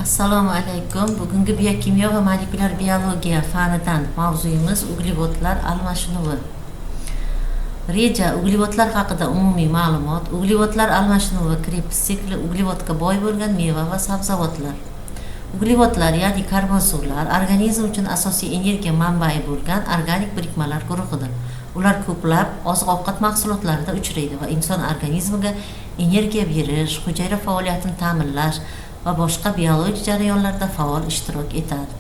Assalomu alaykum. Bugungi biokimyo va molekulyar biologiya fanidan mavzuyimiz uglevodlar almashinuvi. Reja: uglevodlar haqida umumiy ma'lumot, uglevodlar almashinuvi, Krebs sikli, uglevodga boy bo'lgan meva va sabzavotlar. Uglevodlar, ya'ni karbon suvlar organizm uchun asosiy energiya manbai bo'lgan organik birikmalar guruhidir. Ular ko'plab oziq-ovqat mahsulotlarida uchraydi va inson organizmiga energiya berish, hujayra faoliyatini ta'minlash va boshqa biologik jarayonlarda faol ishtirok etadi.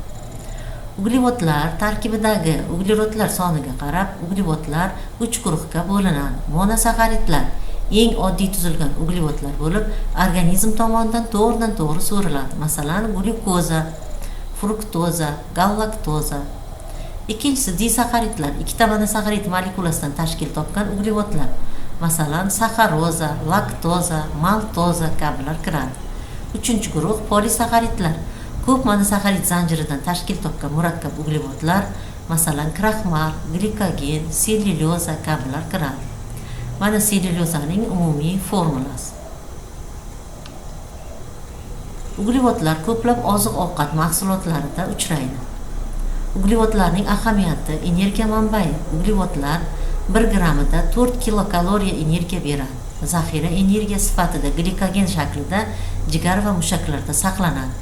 Uglevodlar tarkibidagi uglerodlar soniga qarab uglevodlar uch guruhga bo'linadi. Monosaxaridlar eng oddiy tuzilgan uglevodlar bo'lib, organizm tomonidan to'g'ridan to'g'ri so'riladi. Masalan, glyukoza, fruktoza, galaktoza. Ikkinchisi disaxaridlar ikkita monosaxarid molekulasidan tashkil topgan uglevodlar. Masalan, saxaroza, laktoza, maltoza kabilar kiradi. Uchinchi guruh polisaxaridlar ko'p monosaxarid zanjiridan tashkil topgan murakkab uglevodlar, masalan, kraxmal, glikogen, sellyuloza kabilar kiradi. Mana sellyulozaning umumiy formulasi. Uglevodlar ko'plab oziq-ovqat mahsulotlarida uchraydi. Uglevodlarning ahamiyati: energiya manbai. Uglevodlar 1 grammida 4 kilokaloriya energiya beradi. Zaxira energiya sifatida glikogen shaklida jigar va mushaklarda saqlanadi.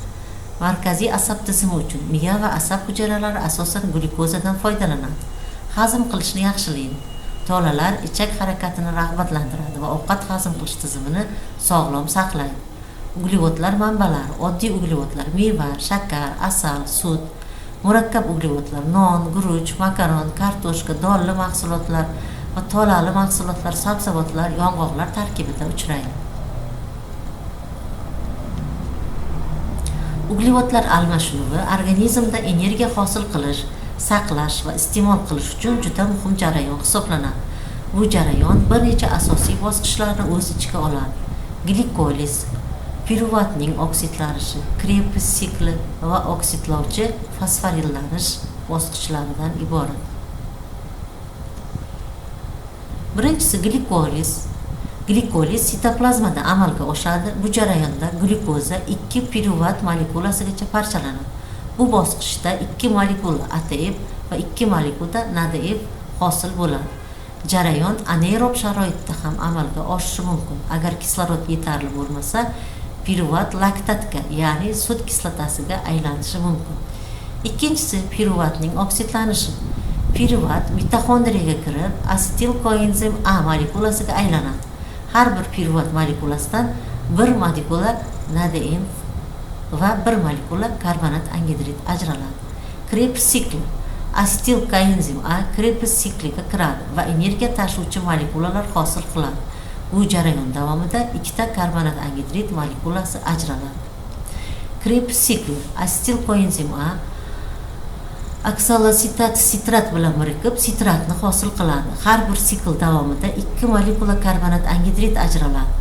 Markaziy asab tizimi uchun miya va asab hujayralari asosan glyukozadan foydalanadi. Hazm qilishni yaxshilaydi. Tolalar ichak harakatini rag'batlantiradi va ovqat hazm qilish tizimini sog'lom saqlaydi. Uglevodlar manbalari: oddiy uglevodlar meva, shakar, asal, sut, murakkab uglevodlar non, guruch, makaron, kartoshka, donli mahsulotlar va tolali mahsulotlar, sabzavotlar, yong'oqlar tarkibida uchraydi. Uglevodlar almashinuvi organizmda energiya hosil qilish, saqlash va iste'mol qilish uchun juda muhim jarayon hisoblanadi. Bu jarayon bir necha asosiy bosqichlarni o'z ichiga oladi. Glikoliz, piruvatning oksidlanishi, Krebs sikli va oksidlovchi fosforillanish bosqichlaridan iborat. Birinchisi glikoliz. Glikoliz sitoplazmada amalga oshadi. Bu jarayonda glyukoza 2 piruvat molekulasigacha parchalanadi. Bu bosqichda 2 molekula ATF va 2 molekula NADF hosil bo'ladi. Jarayon anaerob sharoitda ham amalga oshishi mumkin. Agar kislorod yetarli bo'lmasa, piruvat laktatga, ya'ni sut kislotasiga aylanishi mumkin. Ikkinchisi piruvatning oksidlanishi. Piruvat mitoxondriyaga kirib, asetil koenzim A molekulasiga aylanadi. Har bir piruvat molekulasidan bir molekula NADN va bir molekula karbonat angidrid ajraladi. Krebs sikli. Asetil koenzim A Krebs sikliga kiradi va energiya tashuvchi molekulalar hosil qiladi. Bu jarayon davomida ikkita karbonat angidrid molekulasi ajraladi. Krebs sikli: asetil koenzim A oksaloasetat sitrat bilan birikib sitratni hosil qiladi. Har bir sikl davomida 2 molekula karbonat angidrid ajraladi.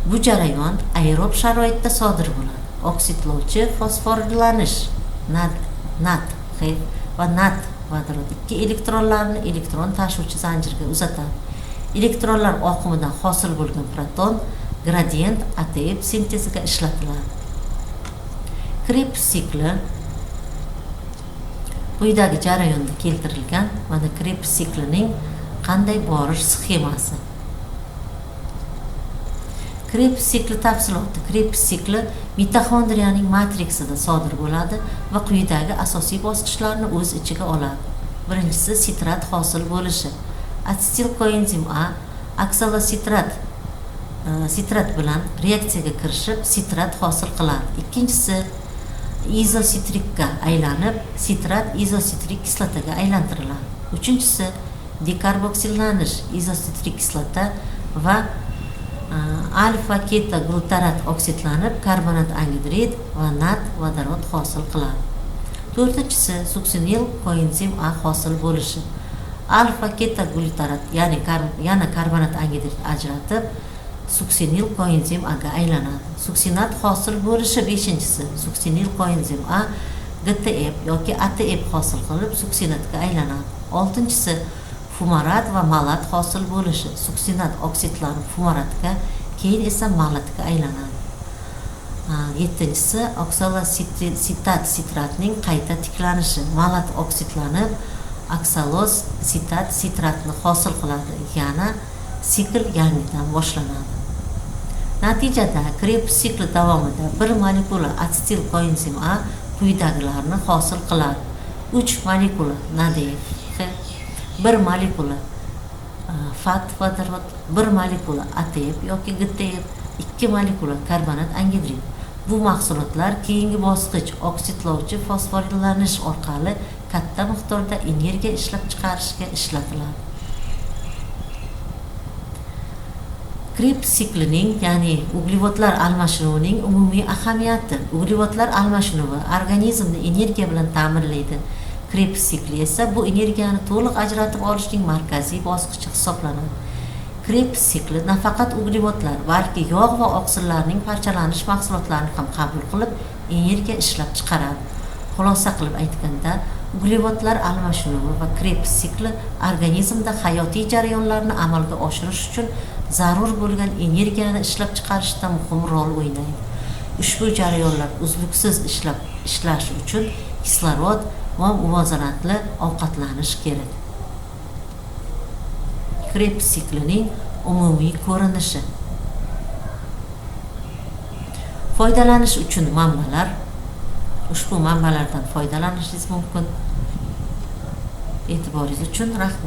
Bu jarayon aerob sharoitda sodir bo'ladi. Oksidlovchi fosforillanish NAD va NAD vodorod ikki elektronlarni elektron tashuvchi zanjirga uzatadi. Elektronlar oqimidan hosil bo'lgan proton gradient ATF sinteziga ishlatiladi. Krebs sikli quyidagi jarayonda keltirilgan. Mana Krebs siklining qanday borish sxemasi. Krebs sikli tafsiloti. Krebs sikli mitoxondriyaning matriksida sodir bo'ladi va quyidagi asosiy bosqichlarni o'z ichiga oladi. Birinchisi sitrat hosil bo'lishi. Asetil koenzim A oksaloasetat sitrat bilan reaksiyaga kirishib sitrat hosil qiladi. Ikkinchisi izositrikka aylanib, sitrat izositrik kislotaga aylantiriladi. Uchinchisi dekarboksillanish, izositrik kislota va alfa ketoglutarat oksidlanib karbonat angidrid va NAD vodorod hosil qiladi. To'rtinchisi suksinil koenzim A hosil bo'lishi. Alfa ketoglutarat, ya'ni yana karbonat angidrid ajratib suksinil koenzim Aga aylanadi. Suksinat hosil bo'lishi beshinchisi suksinil koenzim A GTF yoki ATF hosil qilib suksinatga aylanadi. Oltinchisi fumarat va malat hosil bo'lishi. Suksinat oksidlanib fumaratga, keyin esa malatga aylanadi. Yettinchisi oksaloasetat sitratning qayta tiklanishi. Malat oksidlanib, oksaloz sitat sitratni hosil qiladi. Yana sikl yangidan boshlanadi. Natijada Krebs sikli davomida bir molekula atsetil koenzim A quyidagilarni hosil qiladi: 3 molekula NADH, 1 molekula FAD vodorod, 1 molekula ATP yoki GTP, 2 molekula karbonat angidrid. Bu mahsulotlar keyingi bosqich oksidlovchi fosforillanish orqali katta miqdorda energiya ishlab chiqarishga ishlatiladi. Krebs siklining, ya'ni uglevodlar almashinuvining umumiy ahamiyati. Uglevodlar almashinuvi organizmni energiya bilan ta'minlaydi. Krebs sikli esa bu energiyani to'liq ajratib olishning markaziy bosqichi hisoblanadi. Krebs sikli nafaqat uglevodlar, balki yog' va oqsillarning parchalanish mahsulotlarini ham qabul qilib, energiya ishlab chiqaradi. Xulosa qilib aytganda, uglevodlar almashinuvi va Krebs sikli organizmda hayotiy jarayonlarni amalga oshirish uchun zarur bo'lgan energiyani ishlab chiqarishda muhim rol o'ynaydi. Ushbu jarayonlar uzluksiz ishlashi uchun kislorod va muvozanatli ovqatlanish kerak. Krebs siklining umumiy ko'rinishi. Foydalanish uchun manbalar. Ushbu manbalardan foydalanishingiz mumkin. E'tiboringiz uchun rahmat.